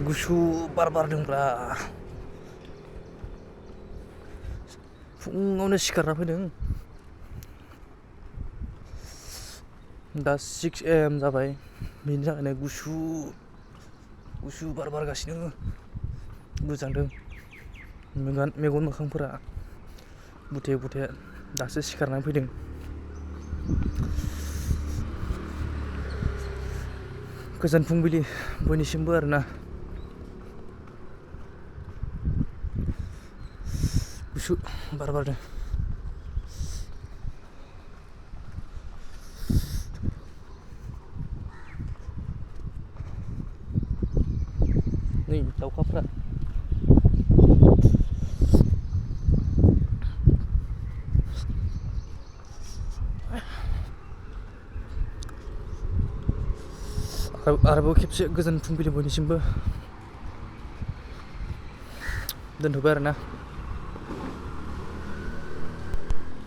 गुसु बार बारदोंब्रा फुङावनो सिखारना फैदों दा 6 AM जाबाय बेनि थाखायनो गुसु बार बारगासिनो गोजांदों मेगन मोखांफोरा बुथे दासो सिखारनानै फैदों गोजोन फुंबिलि बयनिसिमबो आरोना गुसु बार बारदों नै दाउखाफ्रा आरोबाव खेबसे गोजोन फुंबिलि बयनिसिमबो दोनथ'बाय आरोना